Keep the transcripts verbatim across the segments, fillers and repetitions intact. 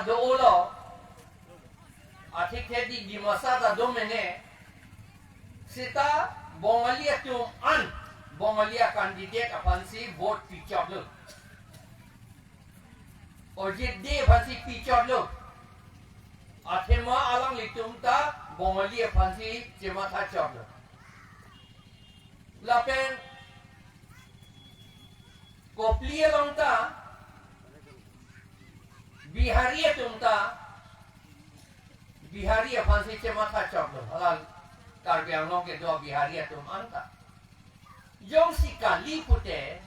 do-olo, athe ke di Dimasa ta do mene, seta Bongali atum an, Bongali a-candidate aphansi vote pichotlo. Ajit Dey aphansi pichotlo. Athema alanglitum ta Bongali aphansi chemathachotlo. Lapen Kopili along ta Bihari atum ta Bihari aphansi chemathachotlo. Hala Karbi Anglong kedo Bihari atum anta. Jongsi kali pute,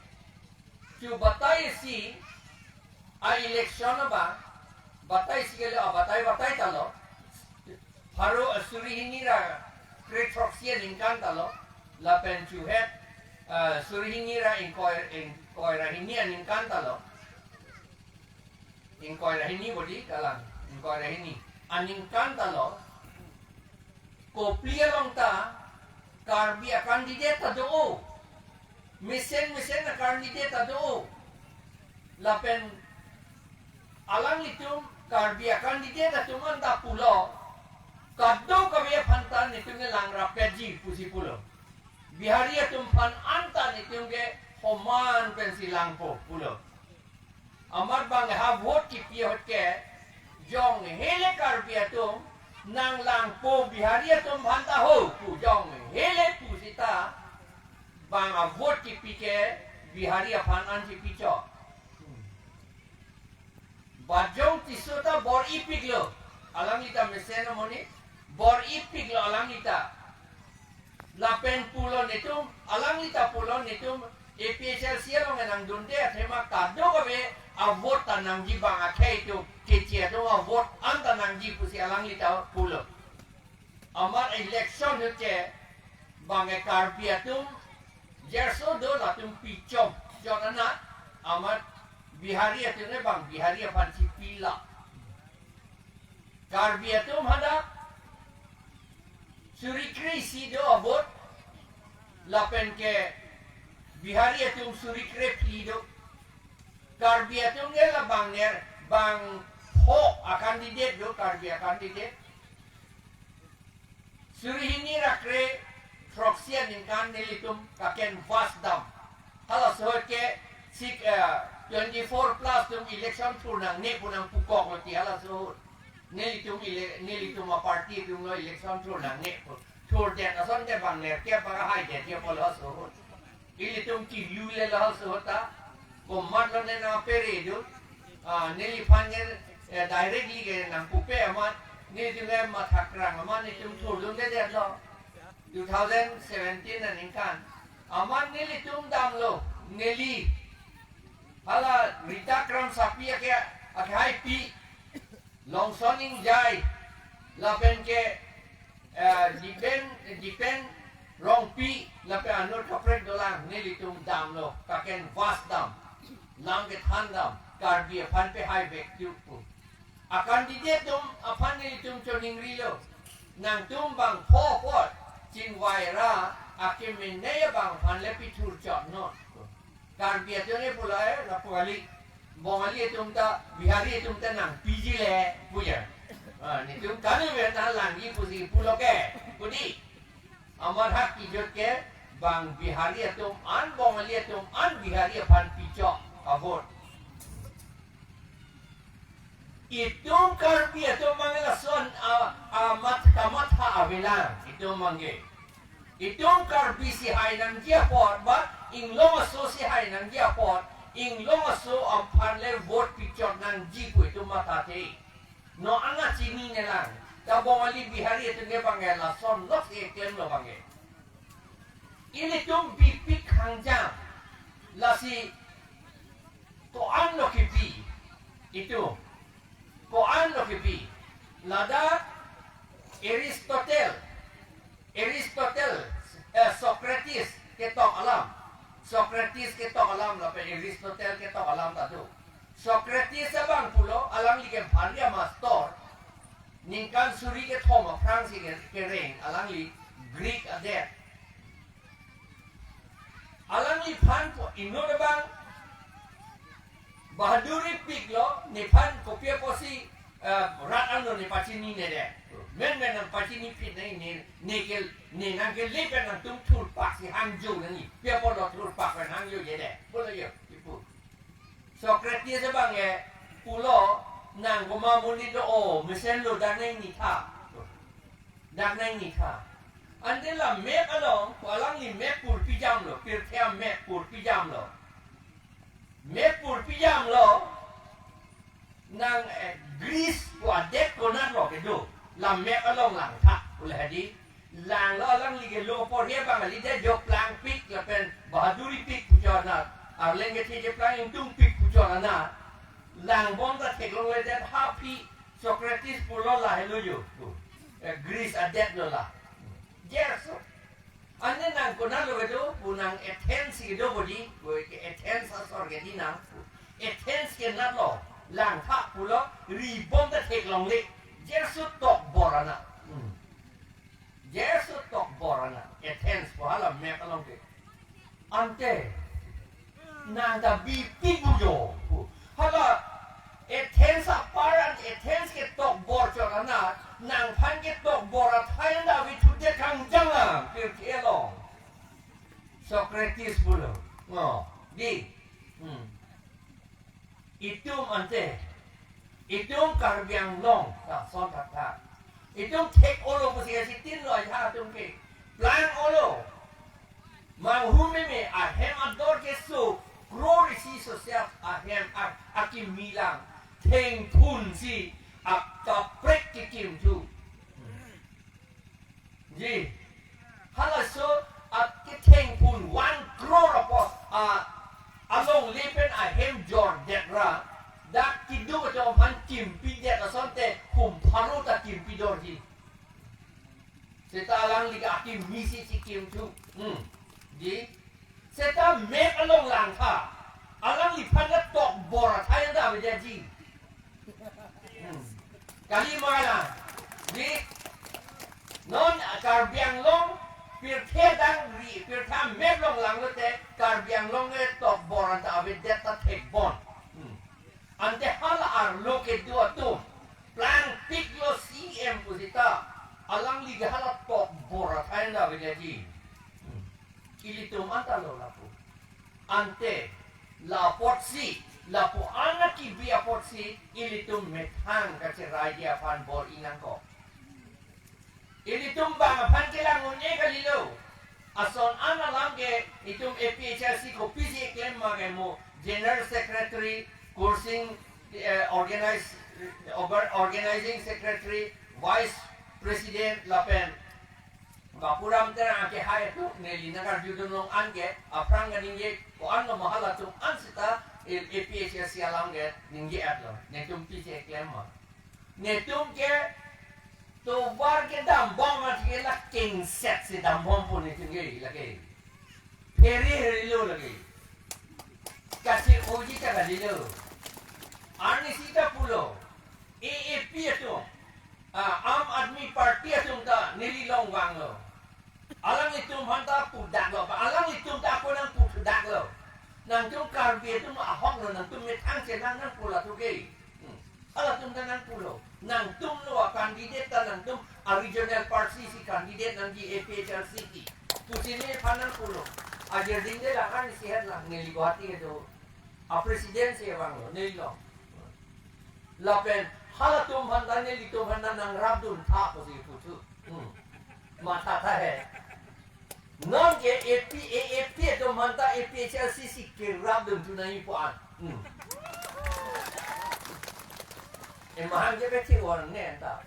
chu batai isi a-election abang, batai isi kali, a batai batai talo. Pharo, eh, suri hini ra kre throksi aningkan talo. Lapen chuhet, eh, suri hini ra ingkoi, ingkoi ra hini aningkan talo. Ingkoi ra hini bodi kalang, ingkoi ra hini aningkan talo. Kopili along ta Karbi a-candidate ta do-o. Mesen mesen a-candidate ta do-o. Lapen alanglitum Karbi a-candidate atum anta pulo, kadokave aphan ta netum ke langrap keji pusi pulo. Bihari atum aphan anta netum ke homan pensi langpo pulo. Amat bang ha vote kipi ahut ke, jong hele Karbi atum nanglangpo Bihari atum aphan ta ho pu, jong hele pu seta bang a-vote kipi ke Bihari aphan ansi pichot. Bajong Tisso ta bor-ipiklo, alangli ta mesen amonit, bor-ipiklo alangli ta. Lapen pulo netum, alangli ta pulo netum A P H L C along nangdunde athema kadokave a-vote ta nangji bang akhei atum, keche atum a-vote anta nangji pusi alangli ta pulo. Amat election ahut ke bang ke Karbi atum jerso do latum pichom jot anat, amat Bihari atum ke bang Bihari aphansi pilo. Karbi atum hadak suri kre-isi do a-vote, lapen ke Bihari atum suri kre phli do. Karbi atum ke la bang ner, bang pho a-candidate do, Karbi a-candidate. Suri hini ra kre throksi aningkan nelitum kaken vas dam. Halaso ahut ke sik, eh, twenty-four plus atum election thur nangne pu nangpukoklo ti halaso ahut. Nelitum ele-, nelitum a-party atumlo election thur nangne pu. Thurdet ason te bang nerkep bang haidet ya pu halaso ahut. Ilitum kilu le lahal sohota. Komatlo ne nangpere do. Ah, neliphan ke, eh, directly ke nangpupe amat. Nelitum ke mathakrang amat nelitum thurdundedetlo. Two thousand seventeen aningkan. Amat nelitum damlo. Neli. Hala Rita Kramsapi ake, ake haipi. Longson Ingjai, lapen ke, eh, Dipen, Dipen Rongpi, lapen anut kaprek dolang, nelitum damlo, kaken vas dam, lam kethan dam, Karbi aphan pehai vek tu pu. A-candidate atum aphan nelitum choningrilo, nangtum bang pho apot, chingvai ra, akemene abang aphan le pithur chot non. Karbi atum ne pulai lapu kali. Bongali atum ta, Bihari atum ta nangpiji le, puya. Ah, netum kanu ve ta langji pusi pulo ke, pudi. Amat hak kijot ke, bang Bihari atum an, Bongali atum an, Bihari aphan pichok a-vote. Itum Karbi atum mangke lason a, a mat, kamatha avelang itum mangke. Itum Karbi si hai nangji apot, ba Inglong aso si hai nangji apot, Inglong aso aphan le vote pichot nangji pu itum mathathe. Non anat chinine lang. Ta Bongali Bihari atum ke bang lason lok si klemlo bang ke. Ilitum bipik hangjam. Lasi ko-an lo kipi. Itum. Ko-an lo kipi. Ladak Aristotle. Aristotle, eh, Socrates ketok alam. Socrates ketok alam lapen Aristotle ketok alam ta do. Socrates abang pulo, alangli ke Bharya master. Ningkan suri kethom aphrangsi ke, kereng, alangli Greek adet. Alangliphan po inut abang bahaduri piklo, nephan kopi apotsi eh, rat ano ne pachini ne de. Men men nangpachini pit nangji, ne, ne ke, ne nangkele pen nangtum thurpak si hangjo nangji. Pi apotlo thurpak pen hangjo je de. Pulo jo, kipu. Socrates abang ke pulo, nang komat amonit lo, o, mesenlo, dak nangji tha. Dak nangji tha. Ante la map along, pu alangli map pur pijamlo, pirthe a map pur pijamlo. Map pur pijamlo, nang, eh, Greece pu adet konatlo kedo, la map along langtha, pu le hadi. Langlo, alangli ke lo porhe abang kalidet, jo plangpik lapen bahaduripik pu chot anat, Arleng kethe je plang ingtungpik pu chot anat. Langbom ta theklongledet, ha phi Socrates pulo la helo jo. Eh, Greece adet lo la. Jerso. Ante nang konatlo kedo, pu nang Athens si kedo bodi, pu ke Athens asor ke di nang. Athens ke natlo, langtha pulo, ri bom ta theklongle. Jerso tokbor anat. Hmm. Jerso tokbor anat. Athens pu hala map along ke. Ante nang ta bipik bujo. Hala Athens apar an, Athens ke tokbor chot anat, nangphan ke tokbor athai an ta avi thudet kangjang a, pirthe along. Socrates pulo. Ngo, di. Hmm. Itum ante, itum Karbi Anglong, ta son thakthak. Itum thek-olo pusi kasitinlo, ajahak atum ke. Plang-olo. Manghumeme ahem ador keso, crore isi sosial ahem a-, akimi lang. Thengphun si, akaprek kekim thu. Ji. Halaso akethengphun one crore apot, a, alongle pen ahem jordet ra, dak kedo kachom aphan kimpidet asonte hum pharo ta kimpi dorji. Seta alangli ke akimi si chikim thu. Hmm. Ji. Seta map along langtha. Alangliphan ta tokbor athai an ta avedet ji. Hmm. Kali ma kalang. Di, non Karbi Anglong pirthe adang ri, pirthe a map along langlote Karbi Anglong ke tokbor an ta avedet ta thekbon. Hmm. Ante hala arlo kedo atum plangpiklo C M pu seta, alangli ke hala tokbor athai an ta avedet ji. Hmm. Ilitum anta lo lapu. Ante, la apotsi, lapu an akibi apotsi, ilitum methang kacheraiji aphan bor-i nangkok. Ilitum bang aphan kelang un-e kalilo. Ason an alam ke, itum A P H L C kopisi keklem ma ke mo, General Secretary, Kursing, eh, organize, eh, Organizing Secretary, Vice President, lapen Bapuram Terang akehai atum, neli nangkarjudun long an ke, aphrang kaningje, ko-an lo ma halatum an seta, il A P H L C alam ke, ningje-etlo, netum pisi keklem ma. Netum ke, tovar kedambom atheke la kengset si dambom pu netum ke, lake. Pheri herilo lake. Kasi oji ta kalilo. Arnisi ta pulo. A A P atum. Ah, Aam Aadmi Party atum ta neli along vanglo. Alanglitum aphan ta pudaklo. Alanglitum ta ako nangputhu daklo. Nangtum Karbi atum ahoklo, nangtum methang chenang nangpulo tu ke. Hmm. Halatum ta nangpulo. Nangtum lo a candidate ta nangtum a regional party si candidate nangji A P H L C ki. Pusi nephan nangpulo. Ajir dingde la kan si het la neli Guwahati kedo. A president si vanglo, neli lo. Lapen, halatum aphan ta nelitum aphan ta nangrapdun tha pusi puthu. Hmm. Mathatha he. Non ke A P, A A P atum aphan ta A P H L C si kerapdun thu nangji pu an. Hmm. Emahan ke bethi warne ta.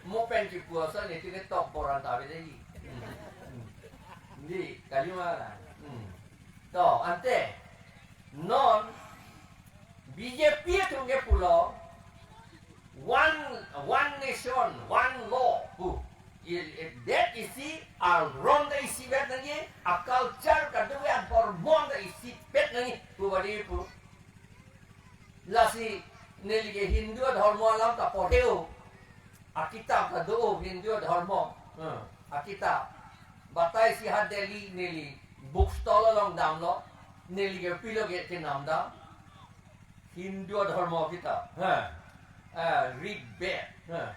Mo pen kipu ason iti ke tokbor an ta avedet ji. Hmm. Di, kali ma la. Hmm. To, ante. Non B J P atum ke pulo, one, one nation, one law. Pu. I-, i-, det isi, aron ta isivet nangji, a culture kadokave, adhormo ta isipet nangji. Pu badi pu. Lasi neli ke Hindu adhormo alam ta porhe-o. Akitap ta do-o Hindu adhormo. Hmm. Akitap. Batai si ha Delhi neli bookstall along damlo. Neli ke pilo ke kenam dam. Hindu adhormo kitab, ha, ah, Rig Bed, ha,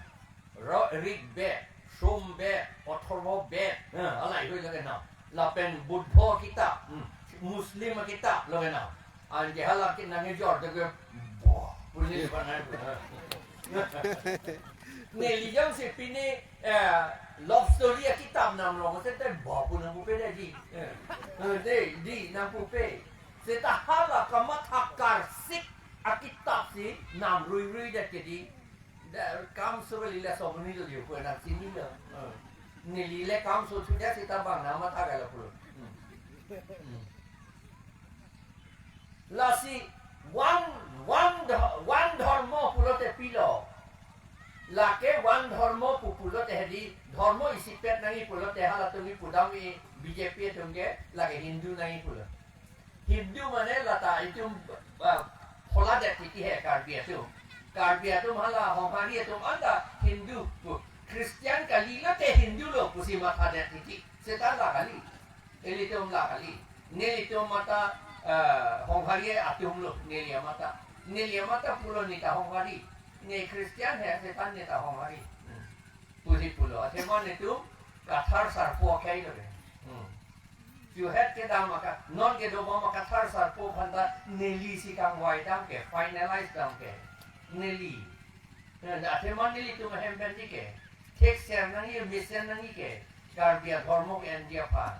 Ro-, Rig Bed, Som Bed, Athorbo Bed, ha, alai hui lake nam. Lapen Buddho kitab, hmm, Muslim kitab lake nam. Anke hala ke nangkejor de ke, bo, puni panai, ha. Neli jongsi pini, eh, love story akitab nam long, seta bo pu nangpupe de di. Eh, eh, de, di nangpupe. Seta hala kamatha karsik akitapsi nam ruirui det ke di. Da, Kamso kali laso amonit lo di pu nangchinilo. Eh. Neli le Kamso thu det seta bang nangmatha kali pulo. Hmm. Hmm. Lasi van, van dho-, van dhormo pulote pilo. Lake van dhormo pu pulote hedi, dhormo isipet nangji pulote halatum ke pudam i B J P atum ke lake Hindu nangji pulo. Hindu mane lata itum, ah, phola det titi he Karbi atum. Karbi atum hala Honghari atum anta Hindu pu. Christian kalilote Hindu lo pusi matha det titi. Seta la kali. Ilitum la kali. Nelitum mata, eh, Honghari atum lo, neli amata. Neli amata pulo neta Honghari. Ne Christian he, seta neta Honghari. Hmm. Pusi pulo. Athema netum Kathar Sarpo akhei lo de. Hmm. Chuhet kedam aka, non kedo bom a Kathar Sarpo aphanta nelisi kangvai dam ke, finalize dam ke. Neli. Athema nelitum ahem pen di ke thekser nangji, mesen nangji ke Karbi adhormo ke-en aphan.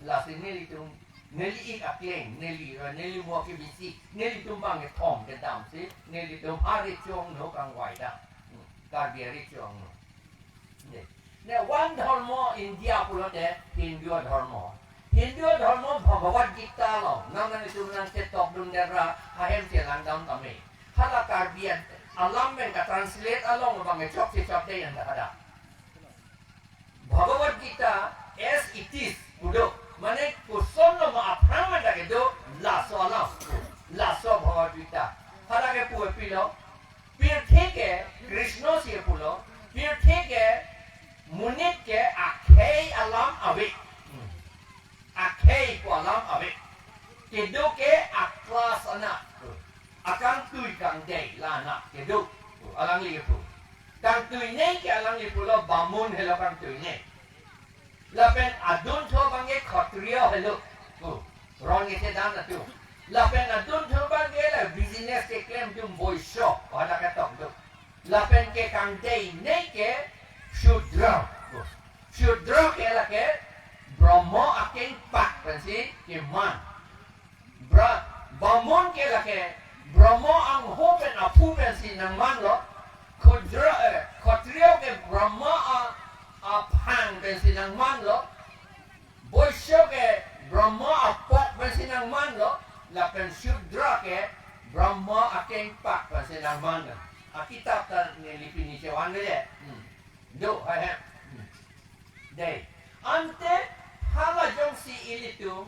Lasi nelitum, neli ik akleng, neli, eh, neli mo kebisi, nelitum bang kethom kedamsi nelitum arecho angno kangvai dam. Hmm, Karbi arecho angno. Ne, ne van dhormo India pulote Hindu adhormo. Hindu adhormo Bhagavad Gita lo. Nang nangtum nangchetokdun dera ahem chelang dam tame. Hala Karbi an alam pen katranslate along bang chokche chokde yang dah ada. Bhagavad Gita as it is, pu do. Mane koson lo ma aphrang manda kedo, laso alam, laso Bhagavad Gita. Hala ke pu pilo, pirthe ke, Krishna si pulo, pirthe ke, monit ke akhei alam ave. Hmm. Akhei pu alam ave. Kedo ke a-class anat. Akangtui kangdei la anat kedo. Alangli kepu. Kangtuinei ke alangli pulo Bamun helo kangtuinei. Lapen adunthu abang ke Khatriya helo. Pu. Ron kechedan atum. Lapen adunthu abang ke la business keklem atum Boisyo. Pada ketok do. Lapen ke kangdeinei ke Shudra. Shudra ke lake Brahma akengpak pensi keman. Bra-, Bamun ke lake Brahma angho pen aphu pensi nangmanlo. Khudra, eh, Khatriya ke Brahma a-, aphang pensi nangmanlo. Boisyo ke Brahma apok pensi nangmanlo, lapen Shudra ke Brahma akengpak pensi nangmanlo. Akitap ta neli pini chevan le. Hmm. Do, hai hai. Hmm. Dei. Ante hala jongsi ilitum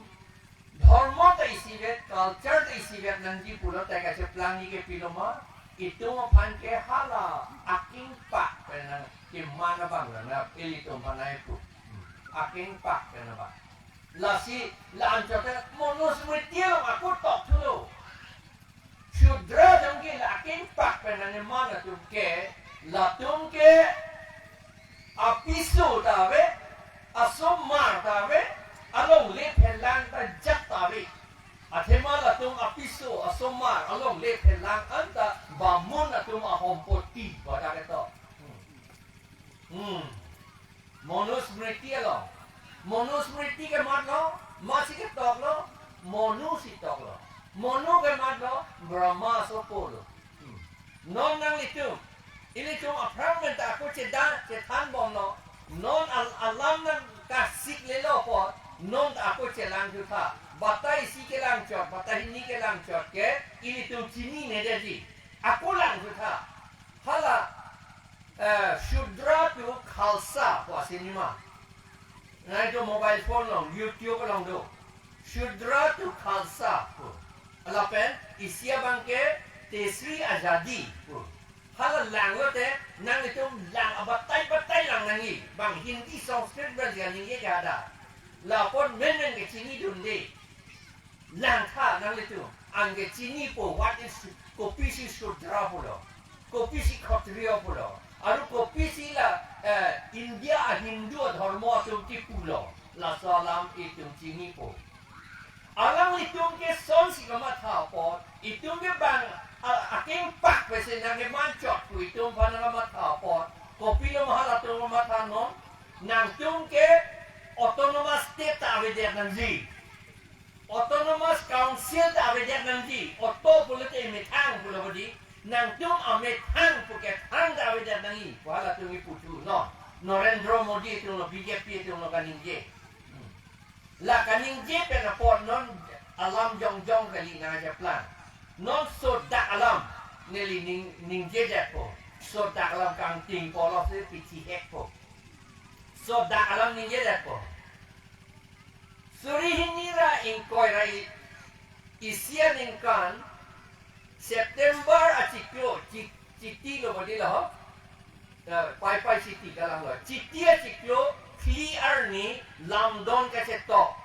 dhormo ta isivet, culture ta isivet nangji pulote kacheplangji ke pilo ma, itum aphan ke hala akengpak pen nang keman abang nang ilitum aphan nangpu. Akengpak pen abang. Lasi la anchot te Manusmriti along ako tokthulo. Shudra atum ke la akengpak pen nangkeman atum ke, latum ke apiso ta ave, asomar ta ave, alongle phelang ta ajat ta ave. Athema latum apiso, asomar, alongle phelang anta Bamun atum ahompoti pada ketok. Hmm. Hmm. Manusmriti along. Manusmriti ke mat lo, masi ketok lo, Manu si tok lo. Manu ke mat lo, Brahma asopo lo. Hmm. Non nanglitum, ilitum aphrang pen ta ako chedan, chethan bomlo. Non al-, alam nangkasik lelo apot, non ta ako chelang thutha. Batai isi kelangchot, batai hini kelangchot ke, ilitum chinine detji. Ako lang thutha. Hala, eh, Shudra to Khalsa pu asinima. Nai do mobile phone along, YouTube along do. Shudra to Khalsa pu. Lapen isi abang ke Teisri Azadi pu. Hala langlote nanglitum lang abatai batai lang nangji. Bang Hindi, Sanskrit bang dia ningje ke ada. Lapot menmen kechinidunde. Langtha nanglitum, anke chinipo, what is, kopisi Sudra pulo, kopisi Kshatriya pulo, aru kopisi la, eh, India a Hindu adhormo atum ti pulo, laso alam itum chinipo. Alanglitum ke sonsi kamatha apot, itum ke bang, a-, akeng pak pesen nangkeman chot pu itum aphan nangkamatha apot, kopilo ma halatum kamatha non, nangtum ke autonomous state ta avedet nangji. Autonomous Council ta avedet nangji, auto pulote emethang pulo bodi, nangtum amethang pu kethang ta avedet nangji, pu halatum kipu thu non. Narendra Modi atumlo, B J P atumlo kaningje. Hmm. La kaningje pen apot non alam jongjong kali nangkacheplang. Non sodak alam neli ning, ningjedetpo. Sodak alam kangting polo si pithi hekpo. Sodak alam ningjedetpo. Suri hini ra ingkoi ra i-, isi aningkan September achiklo, chi-, Chiti lo bodi lo ho. Eh, Paipai Chiti kalanglo. Chiti achiklo phli arni lamdon kachetok.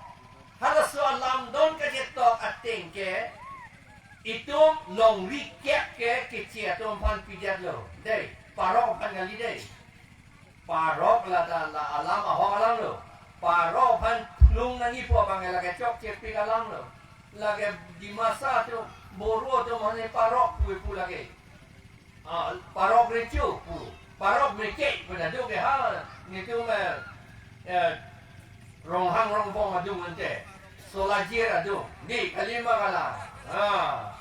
Halaso alamdon kachetok ateng ke itum longri kep ke keche atum aphan pidetlo. Dei, parok aphan kali dei. Parok la ta la alam ahok alamlo. Parok aphan phlung nangji pu abang lake chokchepik alamlo. Lake Dimasa atum, Boro atum aphan parok pu pu lake. Ah, parok recho pu, parok mekek pu ta do ke ha, netum, eh, eh, Ronghang Rongbong adung ante, Solajir adung, dei kalima kala. Ah,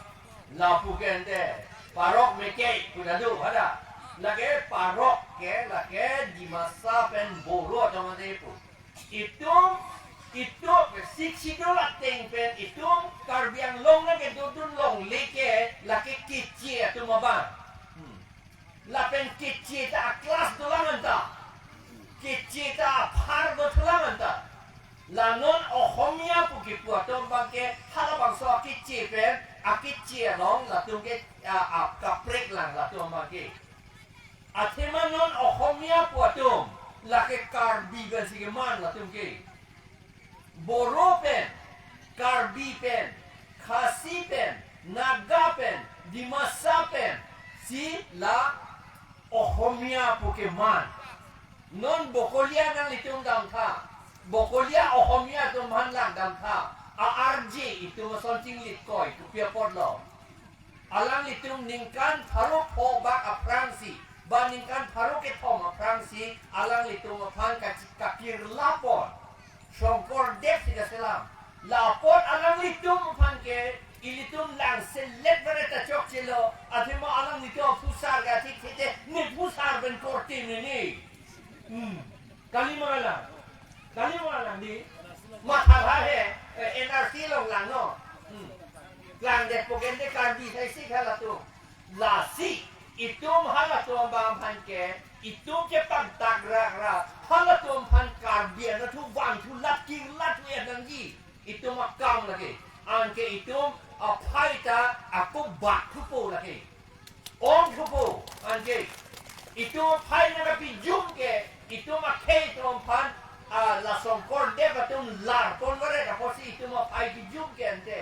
lapu ke ante, parok mekek pu ta do, hadak. Lake parok ke, lake Dimasa pen Boro atum ante pu. Itum, itum, Sixth Schedule ateng pen itum Karbi Anglong nangkedodun longle ke lake keche atum abang. Hmm. Lapen keche ta a-class dolang anta. Keche ta aphar dothulang anta. La non Ohomia pu kipu atum abang ke halabangso akeche pen, akeche along latum ke, a, a, kaprek lang latum abang ke. Athema non Ohomia pu atum, lake Karbi pensi keman latum ke. Boro pen, Karbi pen, Khasi pen, Naga pen, Dimasa pen, si la Ohomia pu keman. Non Bokolia nanglitum damtha. Bokolia Ohomia atum aphan lang damtha. A-arje itum ason chinglit koi, kopi apotlo. Alanglitum ningkan pharo pho bak aphrangsi, ba ningkan pharo kethom aphrangsi, alanglitum aphan kachi-, kakirla pon. Shongkordev si kaselam. La apot alanglitum aphan ke, ilitum langselet baret ta chokchelo, athema alanglitum aphusar ke athik thete, ne phusar pen korte ne ne. Hmm. Kali ma kalang. Kali ma kalang dei. Matha ha he, eh, N R C along lang no. Hmm. Langdetpo ke ante Karbi sai si halatum. Lasi, itum halatum abang aphan ke, itum kepangtak rak ra, halatum aphan Karbi anatthu vangthu lat kirla thu ya nangji. Itum akam lake. Anke itum aphai ta ako bak thupo lake. Ong thupo, anke itum aphai nangkapijum ke, itum akhei atum aphan, a, la Shongkordev atum lar pon baret apotsi itum aphai pijum ke ante.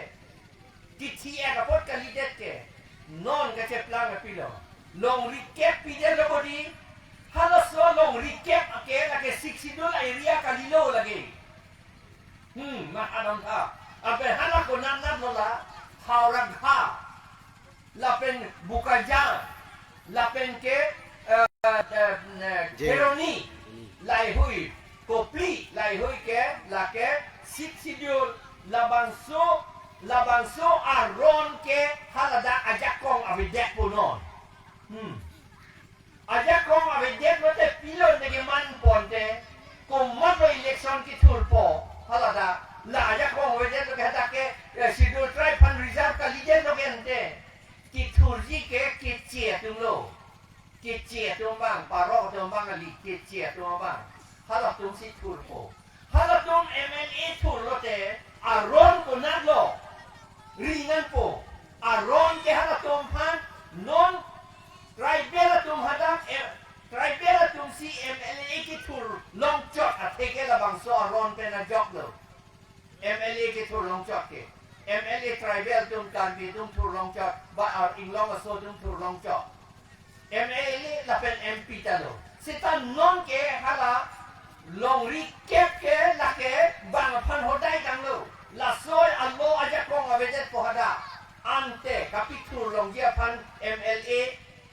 Kithi ek apot kalidet ke, non kacheplang apilo. Longri kep pidetlo bodi, halaso longri kep ake lake Sixth Schedule area kalilo lake. Hmm, ma adam tha. Abe hala konat nat lo la, Howraghat. Lapen Bokajan. Lapen ke, eh, eh, eh, Jai. Kheroni. Kheroni. Laheihui. Kopili, laheihui ke, lake, Sixth Schedule, labangso, labangso aron ke, haladak ajakong avedetpo non. Hmm. Ajakong avedetlote pilo ne keman ponte, komatlo election kethurpo, haladak, la ajakong avedetlo ke hadak ke, eh, Schedule Tribe aphan reserve kalidetlo ke ante, kethurji ke keche atumlo, keche atum abang, parok atum abang kali, keche atum abang, halatumsi thurpo. Halatum M L A thurlote, aron konatlo ri nangpo. Aron ke halatum aphan non tribal atum hadak, eh, tribal atumsi M L A kethur longchot atheke labangso aron pen ajoklo. M L A kethur longchot ke. M L A tribal atum Karbi atum thur longchot. Ba ar inglong aso atum thurlong chok. M L A lapen M P ta lo. Seta non ke hala longri kep ke lake bang aphan hodai tanglo. Laso alo ajakong avedet po hadak. Ante kapithurlongji aphan M L A,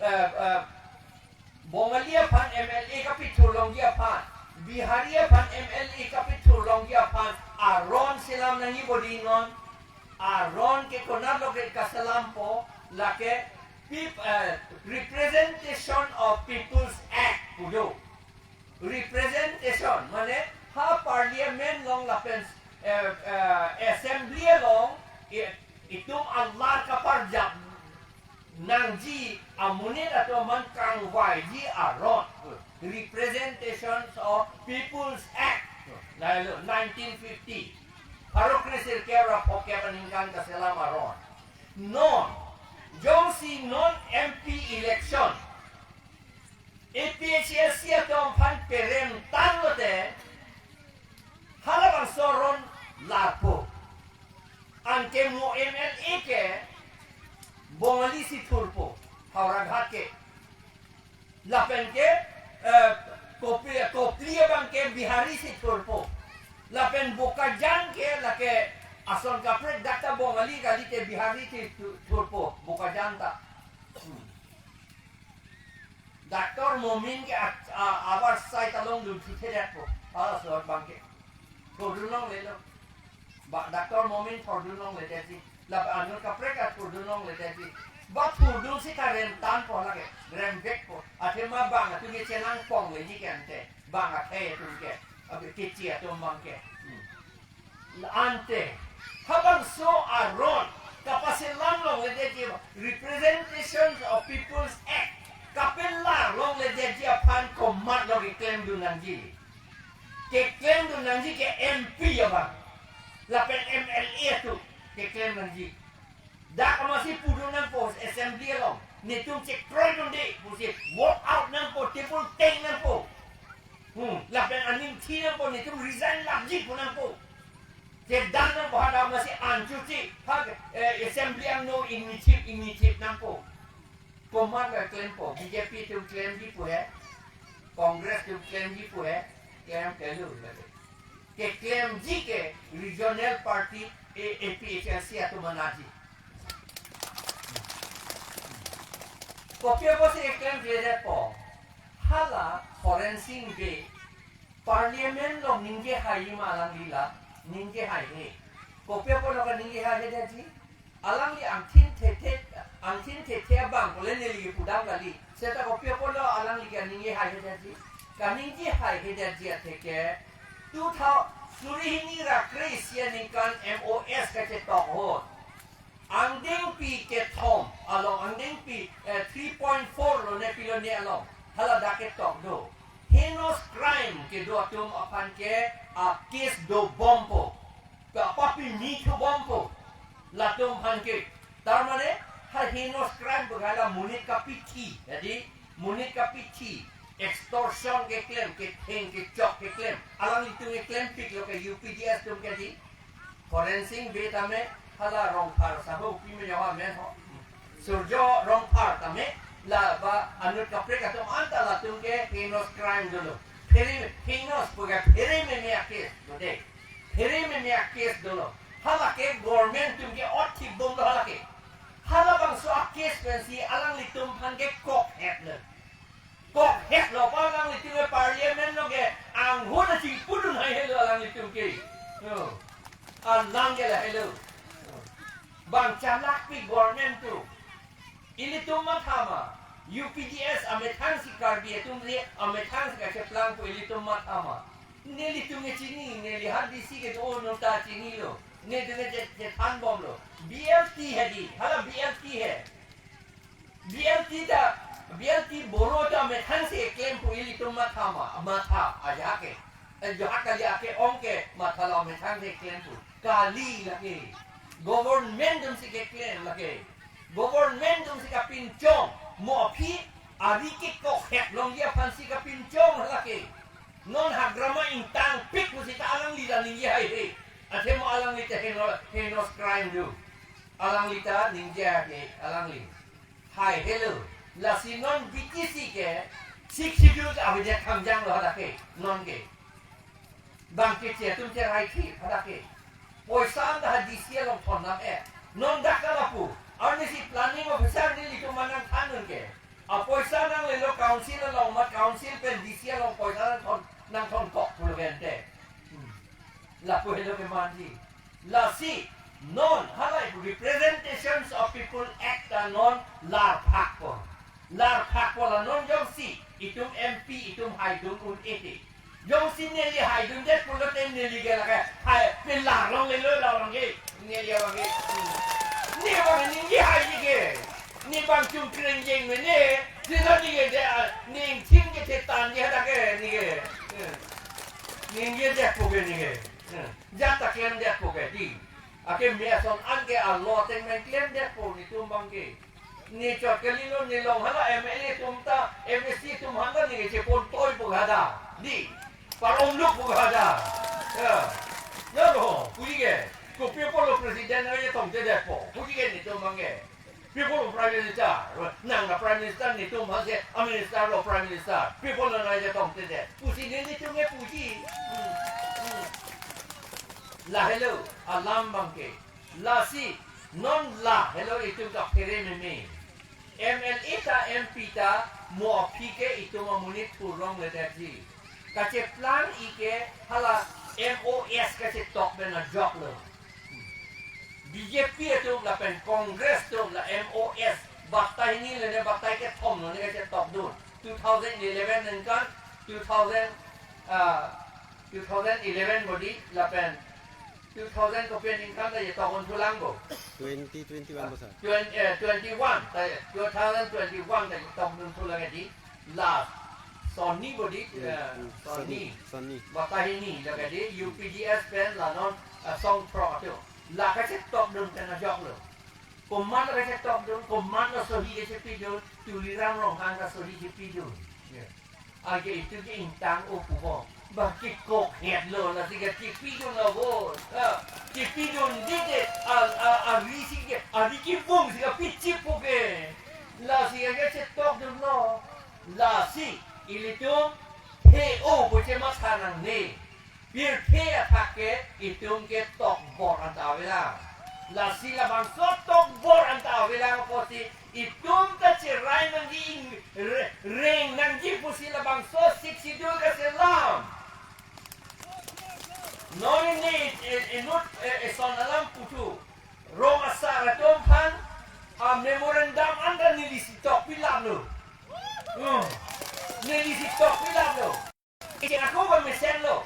eh, eh, Bongali aphan M L A kapithurlongji aphan, Bihari aphan M L A kapithurlongji aphan, aron selam nangji bodi non, aron ke konatlo ke kaselampo, lake pep-, eh, Representation of People's Act pu do. Representation, mane ha parliament along lapen, eh, eh, assembly along, i-, itum alar kaparjap nangji amonit atum aphan kangvaiji aron, Representations of People's Act, lahelo nineteen fifty, pharo kre sirkep ra phokep aningkan kaselam aron. Non, jongsi non M P election A P H L C atum aphan perem tanglote, halabangso aron larpo. Anke mo M L A ke Bongali si thurpo, Howraghat ke. Lapen ke, eh, Kopli, Kopli abang ke Bihari si thurpo. Lapen Bokajan ke lake ason kaprek dak ta Bongali kalite Bihari si thu-, thurpo, Bokajan ta. Hmm. Doctor Momin ke a-, a-, avarsai ta longdun thithedetpo. Halaso abang ke. Thurdun longlelo. Ba Doctor Momin thurdun longledetji. Lapen anut kaprek ta thurdun longledetji. Ba thurdun si karem tanpo lake. Remvekpo. Athema bang atum ke chenangpongleji ke ante. Bang akhei atum ke. Abi kechi atum abang ke. Hmm. Ante, habangso aron kapaselam longledetji, Representations of People's Act kapelar longledetji aphan komatlo keklemdun nangji? Keklemdun nangji ke M P abang, lapen M L A atum keklem nangji. Dak amatsi pudun nangpo assembly along, netum chekroidunde pusi walk out nangpo, table teng nangpo. Hmm, lapen aning thi nangpo, netum resign lapji pu nangpo. Chedan nangpo hadak amatsi anchotsi, ha, eh, assembly angno ingnichip, ingnichip nangpo. Komat keklempo, B J P atum klemji pu he, Congress atum klemji pu he, klemkle lo lake. Keklemji ke regional party, A-, A P H L C atum anaji. Kopi apotsi keklemkledetpo? Hala Horensing Bey parliament along ningje haiji ma alangli la, ningje haihe. Kopi apotlo kaningje haihedetji? Alangli angthin thethe, angthin thethe abang pule neli kepudam kali. Seta kopi apotlo alangli kaningje haihedetji? Kaningje haihedetji atheke, two thousand, suri hini ra kre-isi aningkan M O S kachetok ahut, angdengpi kethom along, angdengpi, eh, three point four lo ne pilo ne along, haladak ketok do. Heinous crime kedo atum aphan ke a-case dobompo. Kapapimi thubompo. Latum aphan ke. Tar mane, ha heinous crime pu ke hala monit kapithi. Jadi, monit kapithi, extortion keklem, ketheng kechok keklem. Alanglitum keklempiklo ke U P D S atum ke di. Horensing Bey tame, hala Rongphar sahu pi me yawa men ho. Surjo Rongphar tame, la ba anut kaprek atum anta latum ke heinous crime dolo. Phere, heinous pu ke phere meme a-case dode. Phere meme a-case dolo. Hala ke government atum ke othi bomlo hala ke. Halabangso a-case pensi alanglitum aphan ke kokheklo. Kokheklo pa alanglitum ke parliament along ke anghun achingpudun haihelo alanglitum ke. Yo. Alang ke lahelo. Bang chalakpi government atum. Ilitum mathama. U P D S amethang si Karbi atum si amethang si kacheplangpo ilitum mathama. Nelitum ke chini, neli ha D C kedo non ta chinilo. Netum ke che, chethanbomlo. B L T he di, hala B L T he. B L T ta, B L T Boro ta methang si klempo ilitum mathama, matha, ajahak ke. Eh, ajahak kali ake-ong ke, matha lo methang si klempo. Kali lake. Government atum si keklem lake. Government atum si kapinchong. Mo aphi, ari ke kokhek longji aphan si kapinchong lake. Non hagrama ingtangpik pusita alangli ta ningje haihe. Athema alangli ta heinous, heinous crime do. Alangli ta ningje ke alangli. Hai helo. Lasi non B T C ke Sixth Schedule ke avedet khangjang lo hadak ke. Non ke. Bang ke che atum cherai thi hadak ke. Poisa an ta ha D C along thon nam e. Non dak ka lapu. Arnisi planning officer nelitum manang than nun ke. Apoisa nanglelo council along amat council pen D C along poisa nangthon nangthon kok pulo gente. Hmm. Lapu helo ke manji. Lasi non halai pu Representations of People Act ta non lar phakpo. Lar phakpo la non jongsi itum M P itum haidun un-e te. Jongsi neli haidundet pulote neli ke lake hai pe lar longlelo, lar longke. Neli abang ke. Hmm. Ne abang ningje haiji ke. Ne bang chungkreng jeng mene. Sila ningje de, ah, ning ching ke chetan je hadak ke ningje. Hmm. Ningjedetpo ke ningje. Hmm. Jat ta klemdetpo ke di. Akeme ason an ke alo ateng men klemdetpo netum abang ke. Ne chot kalilo, ne long hala M L A atum ta, M A C atum aphan ta ne chepon toi pu hadak. Di. Paromluk pu hadak. Ya. Ya lo, puji ke. Kopi apotlo president nangchetongtedetpo. Puji ke netum abang ke. Pi apotlo prime minister. Nang la prime minister netum aphan si a minister lo prime minister. Pi apotlo nangchetongtedet. Pusi ne netum ke puji. Hmm. Hmm. La helo, alam abang ke. Lasi, non la helo itum kaphere meme. M L A ta M P ta mo aphi ke itum amonit thurlongledetji. Kacheplang-i ke hala M O S kachetok pen ajok lo. B J P atum lapen Congress atum la M O S batai hini le ne batai kethom lo ne kachetok dun. Two thousand eleven ningkan, two thousand, ah, two thousand eleven bodi lapen two thousand kopi aningkan ta chetok un thulang bo. Twenty twenty-one bo, sir. Twen-, eh, twenty-one, ta, two thousand twenty-one ta chetok un thulang di last. Sonni bodi, Hmm, eh, hmm. Sonni. Sonni. Batai hini, lake di U P D S pen la non, eh, song pro atum. La kachetok dun pen ajok lo. Komat la kachetok dun, komat la sohi kachepidun, Tuliram Ronghang ta sohi chepidun. Ya. Anke itum ke ingtang-o pu bom. Ba kekok het lo, lasi kachepidun lo bo. Ha, chepidun di de, a, a, ari si ke, ari kibung si kapichip pu ke. Lasi kachetok dun lo. Lasi, ilitum, he-o pu chematha nangne. Pirthe athak ke itum ke tokbor anta avelang. Lasi labangso tokbor anta avelang apotsi itum ta cherai nangji ing-, re-, reng nangji pusi labangso Sixth Schedule kaselam. Non ne, e, inut, e, eson alam puthu. Rong asar atum aphan a memorandum anta nelisi tokpilaplo. Hmm. Nelisi tokpilaplo. Che ako ba mesenlo.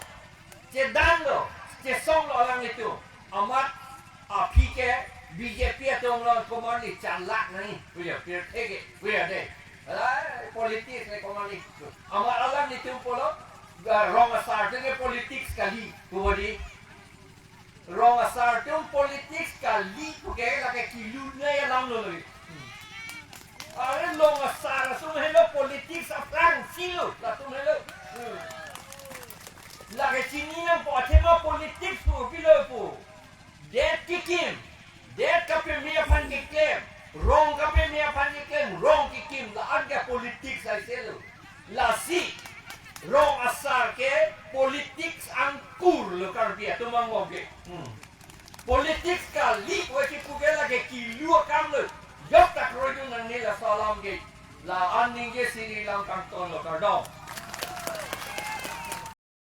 Chedanlo. Chesonglo alanglitum. Amat aphi ke B J P atum lo komat ne chalak nangji. Puya, pirthe ke. Puya de. Ai, politics ne komat ne. Amat alanglitum pulo, ah, rong asar atum ke politics kali. Pu bodi. Rong asar atum politics kali pu ke lake kelun nai alam lo lagi. Are rong asar atum helo politics aphrangsi lo, latum helo. Hmm. Lake chini nangpo athema politics pu pilo pu. Det kekim, det kapeme aphan keklem, rong kapeme aphan keklem, rong kekim, la-an ke politics aise lo. Lasi, rong asar ke politics angkur lo Karbi atum angbong ke. Hmm. Politics kali pu ke pu ke lake kelu akam lo. Jok ta kroidun nangne laso alam ke. La-an ningje si neli lam kangton lo, kardom.